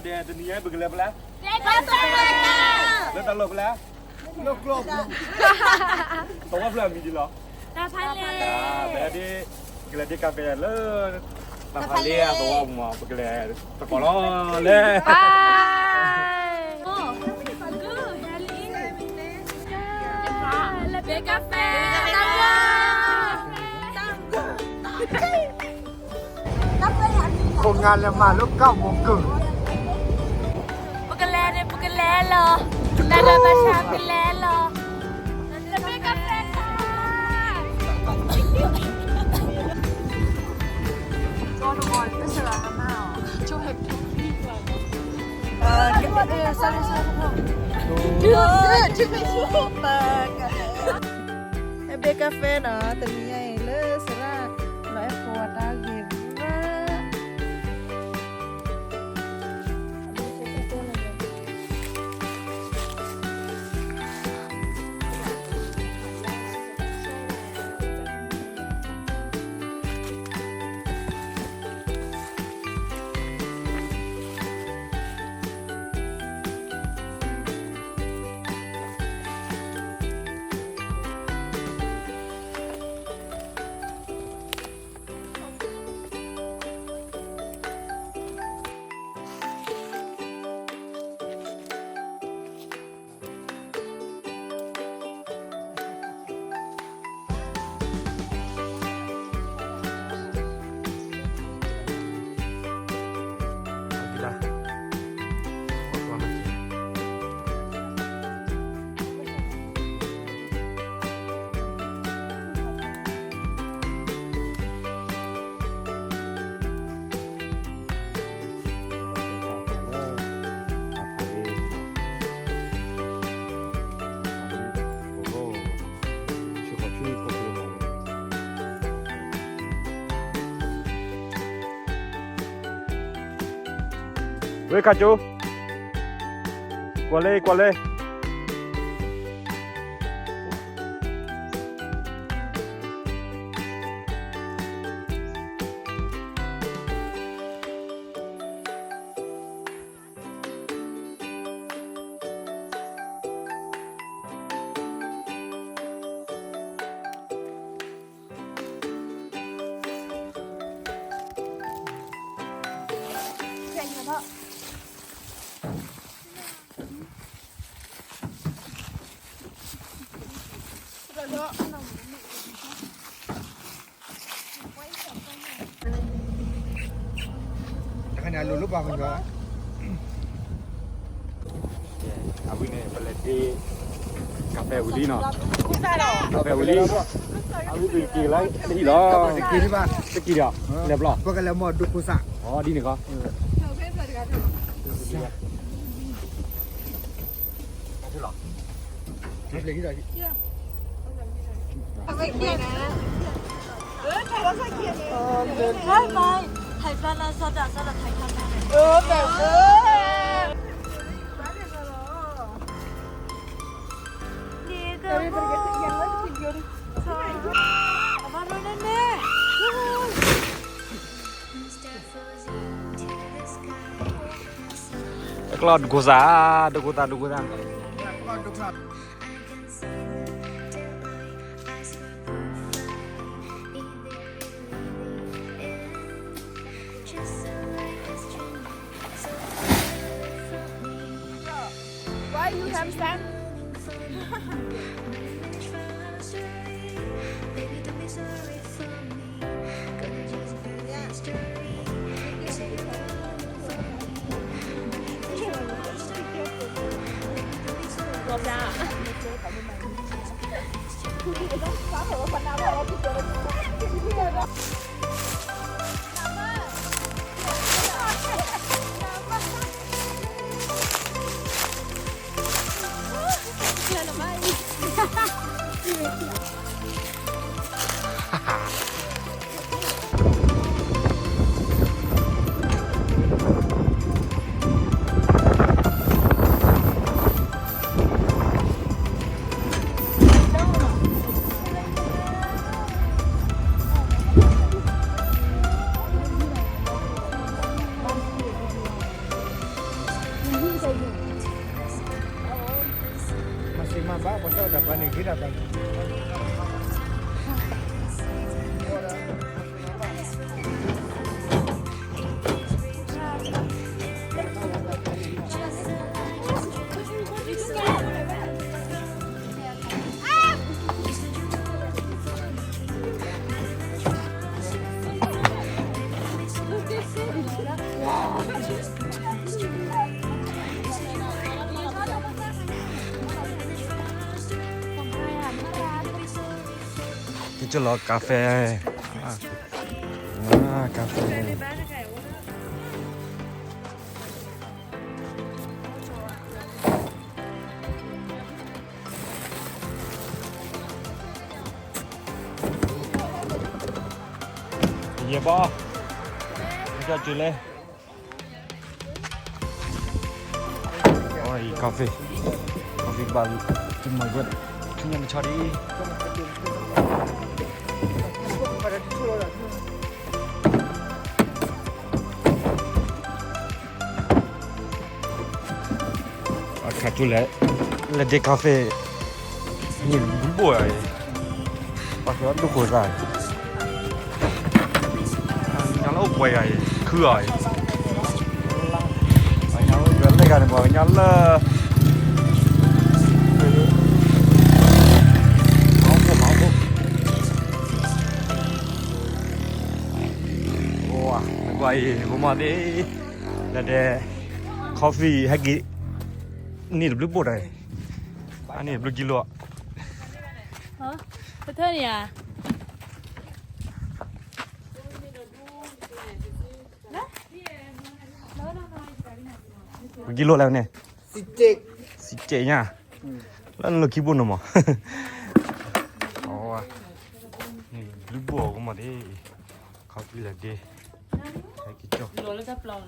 တနံၤအံၤ ပကလဲၤဖဲလဲၣ်, လၢတၢ်လီၢ်ဖဲလဲၣ်, သဝီဖျၢၣ်အမံၤဒ်လဲၣ်, တၢ်ဖးလဲၢ်, ပကလဲၤဒ့ကါဖဲလၢ တၢ်ဖးလဲၢ်အသဝီပူၤမး, ပကလဲၤသကိးလီၤလဲၣ်. ခိၣ်နၢ်လဲၤမၤလၢကၢ်မိၢ်ကုၢ်, ပကလဲၤန့ၣ် ပကလဲၤလီၤ, တၢ်ဒီးဘၣ်ဆၣ်ပကလဲၤလီၤ. ဟဲဘ့ၣ်ကၣ်ဖဲနီၤ, တနံၤညါအံၤလၢစရၣ် လီၤအဲၣ်ဖိဝၤတၢ်ဂ့ၤရၣ်. ဝ့ၢ်ခးကၠိ, ကွၢ်လၢ ကွၢ်လၢ. တခါန့ၣ် အလိၤလိပှၤကညီ, အဝဲန့ၣ် ပလဲၤဒ့ကၣ်ဖဲဝံၤလံနီၤ, ကၣ်ဖဲဝံၤလံ, အဝဲပက့ၤလၢတဟံၣ်လီၤ, တက့ၤဒံးဘၣ်, တက့ၤဒီး, လဲၤဘျီ, ပကလဲၤမီၢ်ဒိခိၣ်သၣ်, အီၤဒ်န့ၣ်ကီး. တကျီၢ်ဒိခိၣ်သၣ်, ဒိခိၣ်သၣ်, ဒိခိၣ်သၣ်. Why you have sand? ကၠီလီၤကါဖဲ, ကါဖဲ. ယဲၢ်ဘီ, မ့ၢ်ကၠီလဲၣ်. အံၤ coffee, coffee ကဘၣ်, တမၤကွၢ်, ထူညါတဆီဒံး. အခါကၠိလဲၣ်, လဲၤဒ့ coffee, န့ၣ်ဘျုးဘိၣ်အံၤ, ပှၤကဒိၣ်ဃိသး, ညါလၢအိၣ်ပှဲၤဂၤအံၤ, ခုအံၤ, ပှၤညါလၢလဲၤဂၤန့ၣ် ပှၤကညီလၢ နကွၢ်အံၤ ဖိမီၤသ့ၣ်, လဲၤဒ့ coffee ဟဲက့ၤ, န့ၣ်တဘျုးဘိၣ်တၢ်, အန့ၣ်တဘျုးကံလိာ်, ပထၢန့ၣ်ဧါ. ပကံလိာ်လဲၣ်န့ၣ်, စံးကဲးညါ, လၢနလီၢ်ခံဘိၣ်န့ၣ်မး, ဘျုးဘိၣ်အီၤကမီၤသ့ၣ်, coffee လဲၤဒ့, ဟဲက့ၤကၠီ လၢ တၢ်ဖးလ့,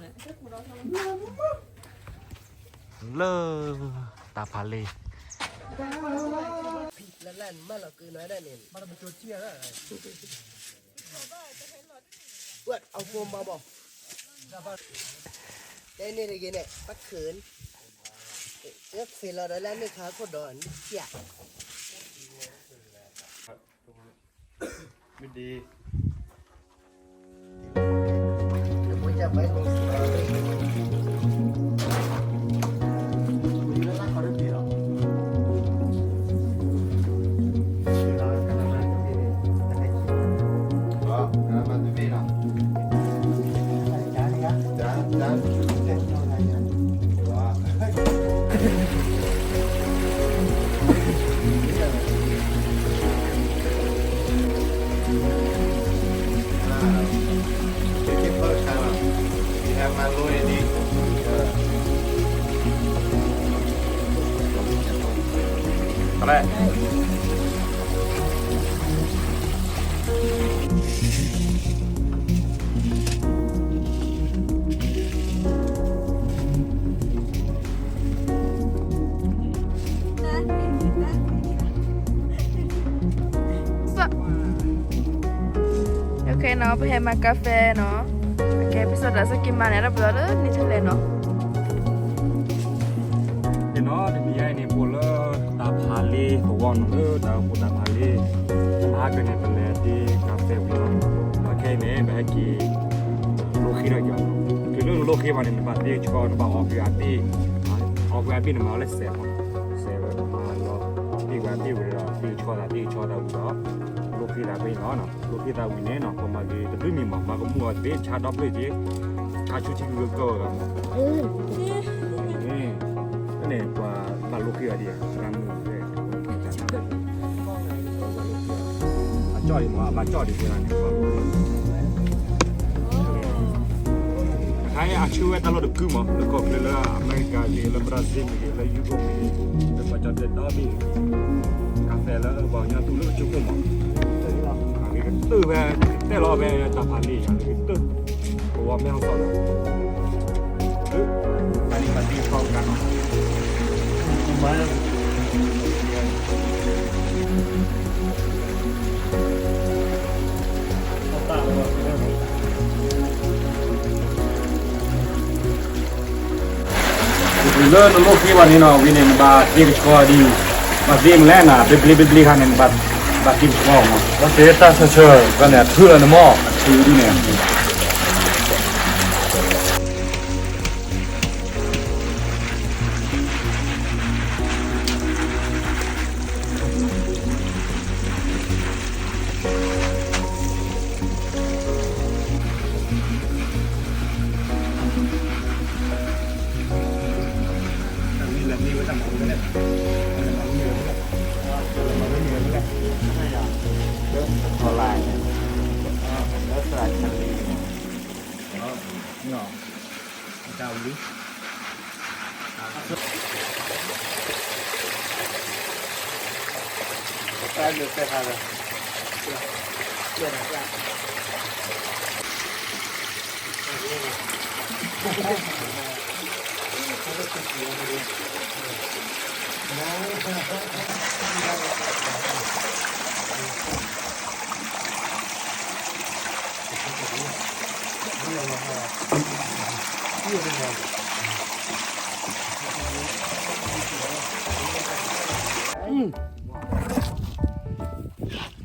လၢလၢမၢလီၤကုၤနီၤဒၣ်န့ၣ်, အီၣ်ဖိမါဘီ, တဲန့ၣ်တဂ့ၤန့ၣ် ပၣ်ခုၣ်, လၢဖံးလီၤဒီးလၢန့ၣ်ခါခိၣ်ဒီးန့ၣ်, မ့ၢ်ဒ် Okay နီၤ, ပဟဲမၤကါဖဲနီၤ. Okay, ပစီၤဒၣ်စ့ၢ်ကီးမၤန့ၣ် ဒီးပလီၤလၢန့ၣ်ထဲလဲၣ်နီၤ. နီၤ တနံၤအံၤန့ၣ် ပအိၣ်လၢတၢ်ဖးလ့သဝီနီၤ, လၢတၢ်အိၣ်ဖှိၣ်တၢ်ဖးလ့, မဟါကန့ၣ် ပလဲၤဒ့ကါဖဲဝံၤနီၤ, ဒီးခဲအံၤန့ၣ် ပဟဲက့ၤ လိၣ်ဃ့ထီၣ်က့ၤအီၤ, တုၤလၢနလိၣ်ဃ့ဘၣ်န့ၣ် နဘၣ်သ့ကဆှီ, နဘၣ်အီၣ်ကွံာ်အဘ့ၣ်, အီၣ်ကွံာ်အဘ့ၣ်န့ၣ် မၤအီၤလၢစဲးမး, စဲးဝဲမၤလီၤ, သ့ကွံာ်အဘ့ၣ်ဝံၤဒီး သ့ကဆှီသး သ့ကဆှီသးဝံၤဒီး လိၣ်ဃ့သးဖဲအံၤနီၤ, လိၣ်ဃ့သးဝံၤန့ၣ်နီၤ ပမၤက့ၤတဘျုးမံၤမး, မၤကမူၣ်အီၤသ့ ဆါဒီဖျၢၣ်က့ၤ, ဆါဆူထံဂုၤကီၢ်ဂၤမး, န့ၣ် ပှၤဘၣ်လိၣ်ဃ့အီၤဒ် အကါမုၢ် အကၠီၣ်ဒံးမး အဘၣ်ကၠီၣ်ဒံးဝဲဒၣ်န့ၣ် အခါအံၤအဆၢဝဲတၢ်လီၢ်တကုမး လၢကီၢ်ချၢလၢအမဲရကၤဂ့ၤ လၢဘြၣ်စ့မ့ၢ်ဂ့ၤ လၢယူရိၣ်မ့ၢ်ဂ့ၤ လၢပှၤကၠီၣ်တဲၣ်ဒီဘ့ၣ် ကါဖဲလၢပှၤကညီသူလၢကဆိကမိၣ်မး အဂ့ၤကတၢၢ်ဖဲ တဲလီၤဖဲတၢ်ဖးလ့ၢ်ယၤ အဂ့ၤကတၢၢ် ပဝီမဲဟီၣ်စီၣ်လီၤ ပှၤန့ၣ်ပှၤသံကီၢ်ကါနီၤ လၢနလိၣ်ဃ့ဘၣ်န့ၣ်နီၤ ဝံၤန့ၣ် နဘၣ်သ့ကဆှီဒ် ဘၣ်သ့မနုၤလဲၣ်နၤ ဘျ့ဘျ့ဘျ့ဘျ့ခါန့ၣ် ဘၣ်သ့တခီမး ဘၣ်သ့တၢ်ဆၢဆၢ ဘၣ်န့ၣ်အထုလီၤန့ၣ်မး အထုဒ်န့ၣ် တၢ်ဆံးလဲၤလိလီၤကီၢ်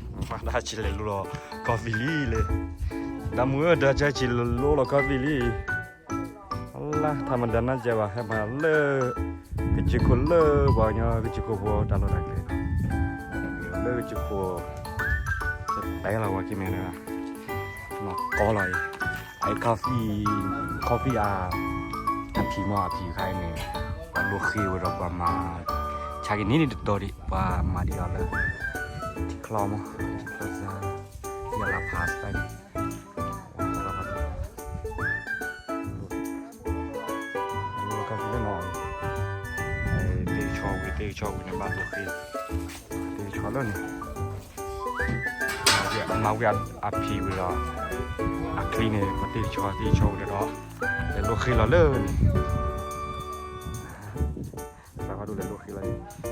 ဖံလံလံ, ဒီမုၢ်ဒီး တၢ်ဆံးလဲၤလိလီၤကီၢ်ဖံလံ, လၢထးမတၤနၢ်ကဲဘၣ် ဟဲမၤလၢ ကစၢၢ်ခိၣ်လၢ ပှၤကညီကစၢၢ်ခိၣ်ဖိတၢ်လီၢ်တၢ်ကျဲ, လၢကစၢၢ်ခိၣ် တဲလီၤဝဲက့ၤမ့ၢ်န့ၣ် နီၢ်ကီလီၤအံၤ, အအံၤ coffee, coffee အ အဖံးမီၢ်အဖံးခါအံၤန့ၣ် ပှၤလိဃ့ဝဲဒီးပှၤမၤ ဆါက့ၤန့ၢ်န့ၣ်တတီၤဒံး ပှၤမၤဒံးအီၤလၢ ထံချီမီၢ် ထံချီစါ ယလၢဖးစပဲန့ၣ် ဝဲ coffee လၢနီၢ် တ့ၢ်ဆီဝံၤ တ့ၢ်ဆီဝံၤန့ၣ် ဘၣ်လိဃ့ တ့ၢ်ဆီလၢန့ၣ် မၤဝံၤအဖံးဝံၤဒီး အချံန့ၣ် ပတ့ၢ်ဆီ တ့ၢ်ဆီဝံၤဒီး လဲၤလိဃ့လီၤလၢန့ၣ် သးဖးဒိၣ်လဲၤလိဃ့လီၤန့ၣ်